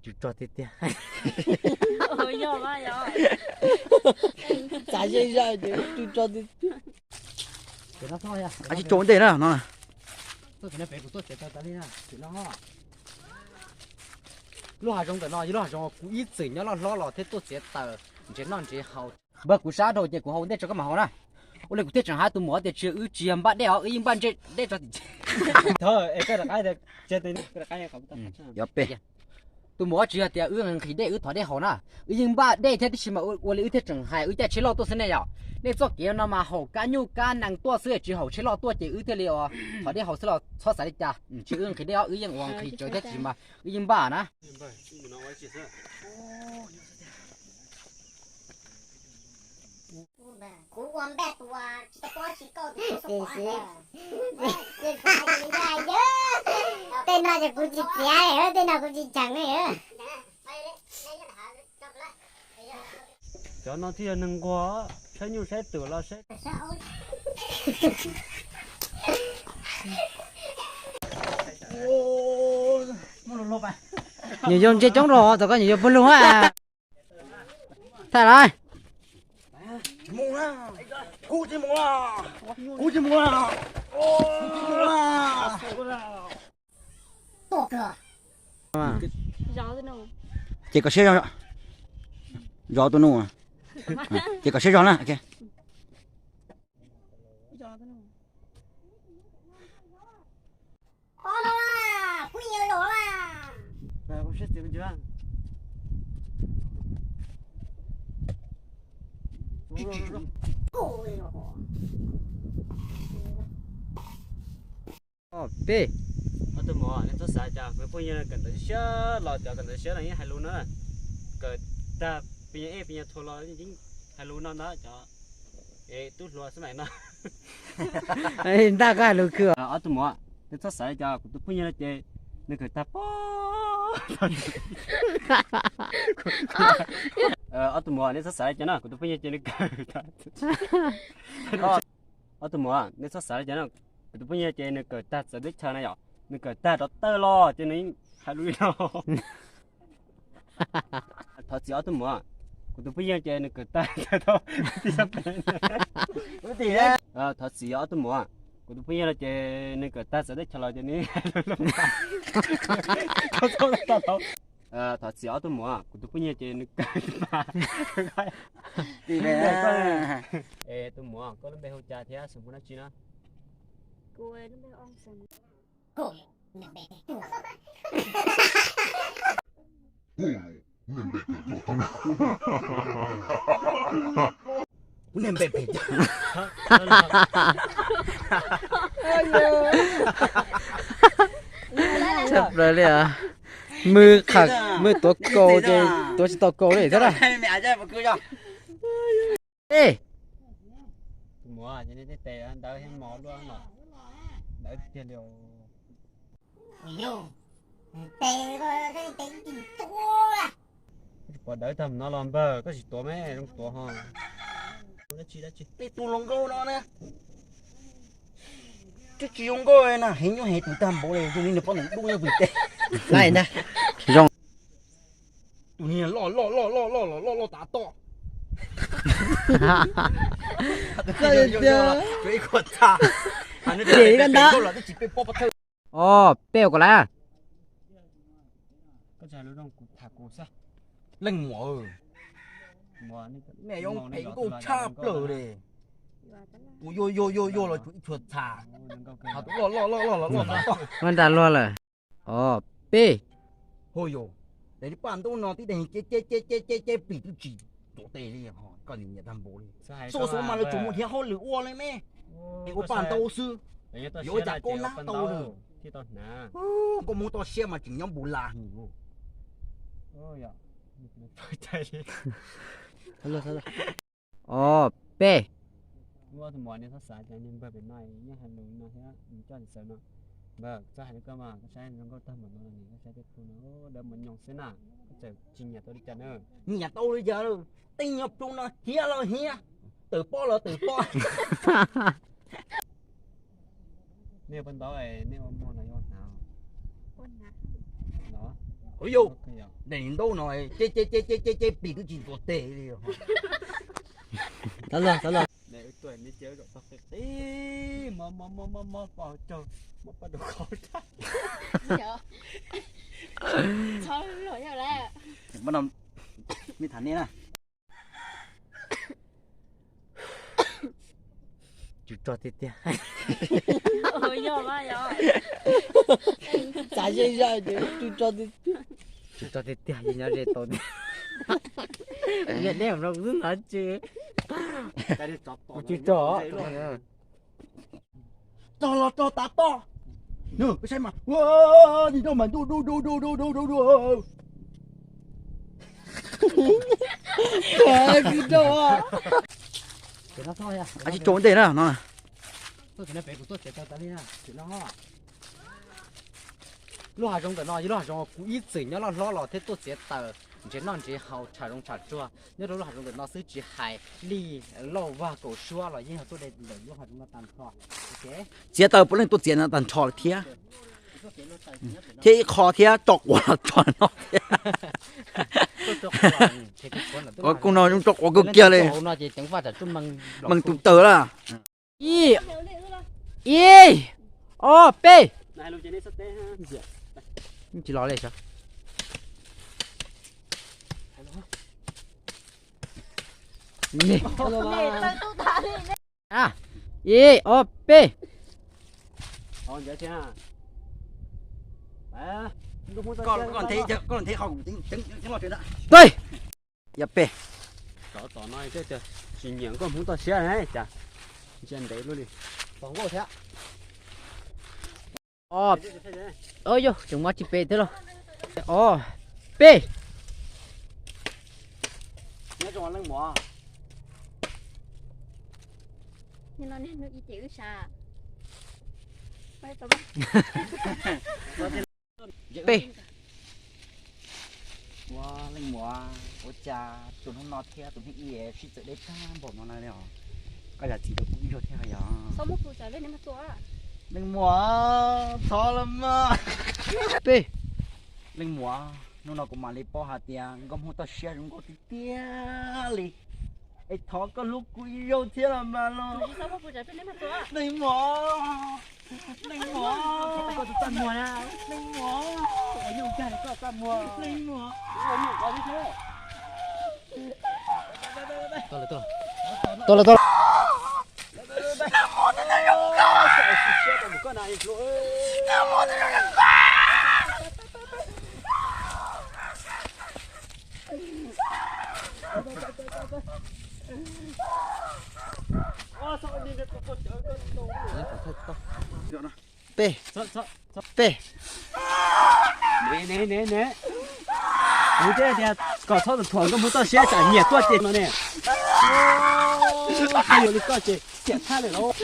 Tsw tso tiag tiag. Xav zej zog ces tsw tso tiag tiag. Tsis tso ntej na no. Lub hav zoov ntawm no yog lub hav zoov kuv ib txwm nyob loj hlob los thiab tuaj txiav taws nrhiav noj nrhiav haus. Npawg, kuv sab dhau ces kuv hau ntej tso koj mam hau na. Ua li kuv thiaj tseem hais tus muam tias tsis, wb tsis yog npaj dej os, wb yeej npaj dej tso tim. Yog peb. Tus muam tsis yog tias wb nqhis dej wb thov dej haus na, wb yeej npaj dej thiab tib si mas ua li wb thiaj tseem hais wb caij tsheb loj tuaj xwb ne yom. Nej txoj kev no mas haum kab nyuj kab nees tuaj xwb tsis haum tsheb loj tuaj ces wb thiaj li thov dej haus xwb los txhob xav li cas. Tsis wb nqhis dej os, wb yeej ua nqhis tsawv thiab tsis mas wb yeej npaj na. Kuv ua npaj tus tsis tau pob tsis kauj tus. Tej no ces kuv tsis txiav li, tej no kuv tsis cheem li. Cov no thiaj yog neeg nquag, saib nyuj saib twm los saib. Nyuam yaus ntse coob rau tom koj nyuam yaus puag lug a. Thaj lawm. Kuv tsis mus, kuv tsis mus. Ces kom siab zog, zov tus nus, ces kom siab zog na. Ob tug muam, nej txhob xav cas, kuv phooj ywg kawm ntawv siab los cov kawm ntawv siab los yeej hais lus no, kawm tag pis nyas ej pis nyas thuas los yeej hais lus no ntag cov. Es tub hluas xwb mas no. Ntaj koj hais lus khwv. Ob tug muam, nej txhob xav li cas, kuv tus phooj ywg no ces nws kawm tag pob. Ob tug muam, nej txhob xav li cas na, kuv tus phooj ywg ces nws kawm tag. Ob tug muam, nej txhob xav li cas na, kuv tus phooj ywg ces nws kawm tag txawv teb chaws na yom, nws kawm tag rov tawm los ces nws hais lus li no. Thov txim ob tug muam, kuv tus phooj ywg ces nws kawm tag tau. Thov txim ob tug muam, kuv tus phooj ywg no ces nws kawm tag txawv teb chaws los ces nws. Thov txim ob tug muam, kuv tus phooj ywg ces nws kawm tag. Es tus muam, koj lub npe hu cas thiab xeem muaj dab tsi na? Kuv niag npe phem. Tshaj plaws li os. Mws qham, mws tuav kaus ces tuav tsis tau kaus li thiab na. Ej, tus muam, ces nej tej tes ntawd thiab mos luaj los ntawd tiag li. Tsis pom dawb tag no los npawg, koj tsis tuav me zoo tuav ho. Tej tus hluas nkauj no na, twb tsis zoo nkauj na, heev nyuaj heev twm tag npaum li, zoo li nws poj niam dub nyob pem teb. Zoo. Tus niag loj loj loj loj loj loj loj tav toj. Ib qho txha. Ces koj ntag. Os, peb ua kom lawm. Koj tsis hais lus zoo kuv tham kuv xwb. Leej muam, nej zoo phem nkauj tshaj plaws li. Kuv yuag yuag yuag yuag los tsuas ib txhua txha. Hos tus loj loj loj loj los loj tav toj. Muab nra luag lawm. Os, peb. Hos yog, tes paj ntaub no tib teg ce ce ce ce ce pim twb tsis tuav tes li, koj nyiam tag npaum li. Xuas xuav mas lawv tsuas mus nrhiav hauj lwm ua li me. Es ua paj ntaub xwb, yuav ua cas koj nab tau lawm. Koj muab toj siab mas tseem nyob npus las hwv. Os, peb. Tus muam, nej txhob xav cas niag npawg pem no nyob hais lus no thiab nws coj tis xaws no. Npawg, txhob hais li koj mas, koj saib zoo nkauj tag npaum no los koj saib tej plhu no dawb mos nyoos xwb na, koj txawm tsis nyiam tau li cas na. Nyiam tau li cas, tej nyuag plhu no hiab los hiab, tawm pob los tawm pob. Nej ua paj ntaub, nej ua muag los yog ua hnav? Ua hnav. Ua yog, daim ntaub no ces ces ces ces ces plis twb tsis ntxuav tes li. Txhob los, txhob los. Txhob los yog lawm. Me tham nej na. Tsw tso tiag tiag. Xav zej zog ces tsw tso tiag tiag. Tsw tso tiag tiag, nyob ze tau tiag. Niam dej no kuv twb hnov tsw. Kuv tsw tso. Tso los tso tav toj. Nws saib mas, ua, nim no mas ntuj du du du du du du du. Tsis tso ua ntej na no. Lub hav zoov ntawm no yog lub hav zoov kuv ib txwm nyob loj hlob los thiab tuaj txiav taws nrhiav noj nrhiav haus tsham zoov tsham tsuag nyob rau lub hav zoov ntawm no xwb, tsis hais lij lauj vag kaum suab los yeej yog tuaj de ntawm lub hav zoov no tag nrho. Txiav taws puav leej tuaj txiav no tag nrho lawm thiab. Thiab ib qho thiab tso quav los tso no thiab. Kuv no zoo tso quav kawg kiag li. Meej tus taws lawm. Ib, ib, ob, peb. Tsis los li. Ib, ob, peb. Tuaj. Yog peb. Tsis nyiam nkauj Hmoob toj siab ne cas ntsia ntev luaj li. Os, yog tseem muaj tsis pem thiab los. Os, peb. Peb. Ua leej muam, ua cas tus hnub no thiab tus hnub ib sib txawm deb tag npaum no na li os? Koj zam txim rau kuv ib zaug thiab yog? Leej muam, thov los mas. Peb. Leej muam, hnub no kuv mam li paub hais tias nkauj Hmoob toj siab zoo nkauj tiag tiag li. Es thov koj hlub kuv ib zaug thiab los mas los. Leej muam, leej muam, leej muam, leej muam. Tuaj lawm, tuaj lawm. Peb. Peb. Ne ne ne, kuv thiaj tias kom txhob thuam nkauj Hmoob toj siab tsam nyias tuaj ces no ne. Koj yuav li koj ces ciam thaj lawm lauj.